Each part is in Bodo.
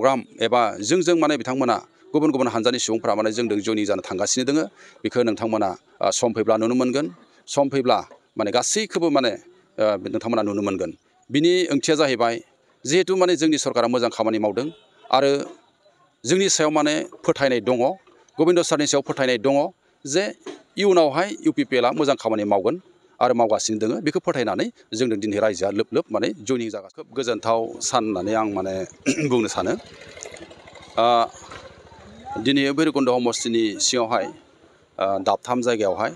प्रग्राम एबा जों माने बिथांमोना गुबुन गुबुन हानजानि सुबुंफोरा माने जोंजों जयनिं जानो थांगासिनो दोङो बेखौ नोंथांमोना सम फैब्ला नुनो मोनगोन सम फैब्ला माने गासैखौबो माने नोंथांमोना नुनो मोनगोन बिनि ओंथिया जाहैबाय जिहेतु माने जोंनि सरकारा मोजां खामानि मावदों आरो जोंनि सायाव माने फोथायनाय दङ गबिन्द सारनि सायाव फोथायनाय दङ जे इयुनावहाय UPPLआ मोजां खामानि मावगोन आरो मावगासिनो दोङो बेखौ फोथायनानै जोंनो दिनै रायजोआ लोब लोब माने जयनिं जागासिनो खोब गोजोनथाव सान होननानै आं माने बुंनो सानो दिनै भैरबकुन्द समस्तिनि सिङावहाय दाबथाम जायगायावहाय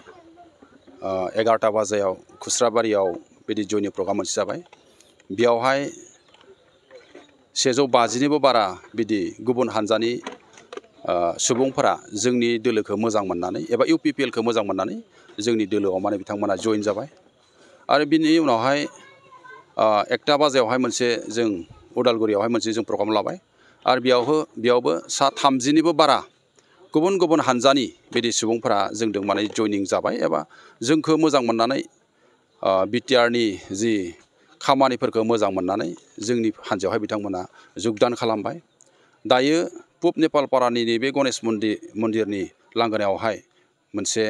11टा बाजायाव खुस्राबारियाव बिदि जयनिं प्रग्राम मोनसे जाबाय बेयावहाय 150निबो बारा बिदि गुबुन हानजानि सुबुंफोरा जोंनि दोलोखौ मोजां मोननानै एबा UPPLखौ मोजां मोननानै जोंनि दोलोआव माने बिथांमोना जइन जाबाय आरो बिनि उनावहाय 1टा बाजायावहाय मोनसे जों उदालगुरियावहाय मोनसे जों प्रग्राम लाबाय आरो बेयावबो 30निबो बारा गुबुन गुबुन हानजानि बिदि सुबुंफोरा जोंजों माने जयनिं जाबाय एबा जोंखौ मोजां मोननानै BTRनि जि खामानिफोरखौ मोजां मोननानै जोंनि हानजायावहाय बिथांमोना जगदान खालामबाय दायो पुब नेपालपारानि नैबे गणेश मन्दिरनि लांगोनायावहाय मोनसे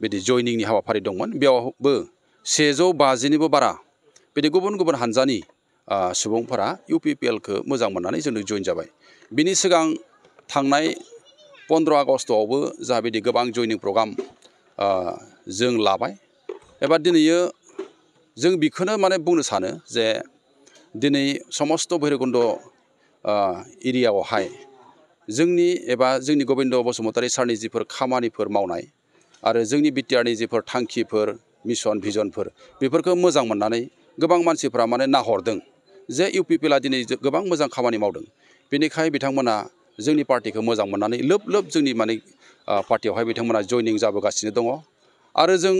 बिदि जयनिंनि हाबाफारि दंमोन बेयावबो 150निबो बारा बिदि गुबुन गुबुन हानजानि सुबुंफोरा UPPLखौ मोजां मोननानै जोंनो जइन जाबाय बिनि सिगां थांनाय 15 आगस्टआवबो जाहा बिदि गोबां जयनिं प्रग्राम जों लाबाय एबा दिनैयो जों बेखौनो माने बुंनो सानो जे दिनै समस्त भैरबकुन्द एरियायावहाय जोंनि गबिन्द बसुमतारी सारनि जिफोर खामानिफोर मावनाय आरो जोंनि BTRनि जिफोर थांखिफोर मिशन भिजनफोर बेफोरखौ मोजां मोननानै गोबां मानसिफ्रा माने नाहरदों जे UPPLआ दिनै गोबां मोजां खामानि मावदों बेनिखाय बिथांमोना जोंनि पार्टिखौ मोजां मोननानै लोब लोब जोंनि माने पार्टियावहाय बिथांमोना जयनिं जाबोगासिनो दङ आरो जों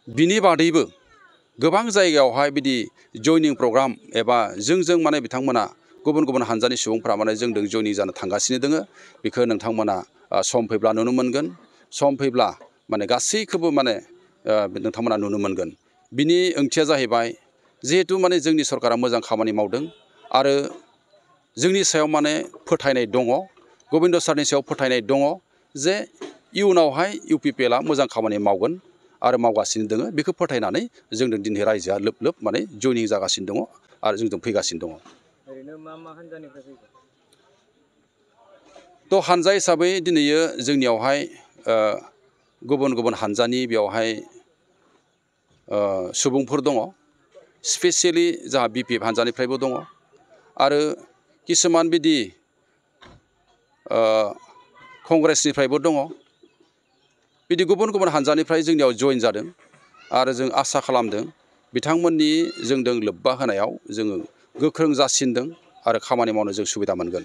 बिनि बादैबो गोबां जायगायावहाय बिदि जयनिं प्रग्राम एबा जों माने बिथांमोना गुबुन गुबुन हानजानि सुबुंफोरा माने जोंजों जयनिं जानो थांगासिनो दोङो बेखौ नोंथांमोना सम फैब्ला नुनो मोनगोन सम फैब्ला माने गासैखौबो माने नोंथांमोना नुनो मोनगोन बिनि ओंथिया जाहैबाय जिहेतु माने जोंनि सरकारा मोजां खामानि मावदों आरो जोंनि सायाव माने फोथायनाय दङ गबिन्द सारनि सायाव फोथायनाय दङ जे इयुनावहाय UPPLआ मोजां खामानि मावगोन आरो मावगासिनो दोङो बेखौ फोथायनानै जोंनो दिनै रायजोआ लोब लोब माने जयनिं जागासिनो दङ आरो जोंजों फैगासिनो दङ ओरैनो मा हानजानिफ्राय फैगोन थ' हानजा हिसाबै दिनैयो जोंनियावहाय गुबुन गुबुन हानजानि बेयावहाय सुबुंफोर दङ स्पेसियेलि जाहा BPF हानजानिफ्रायबो दङ आरो किसुमान बिदि कंग्रेसनिफ्रायबो दङ बिदि गुबुन गुबुन हानजानिफ्राय जोंनियाव जइन जादों आरो जों आसा खालामदों बिथांमोननि जोंजों लोब्बा होनायाव जोङो गोख्रों जासिनदों आरो खामानि मावनो जों सुबिदा मोनगोन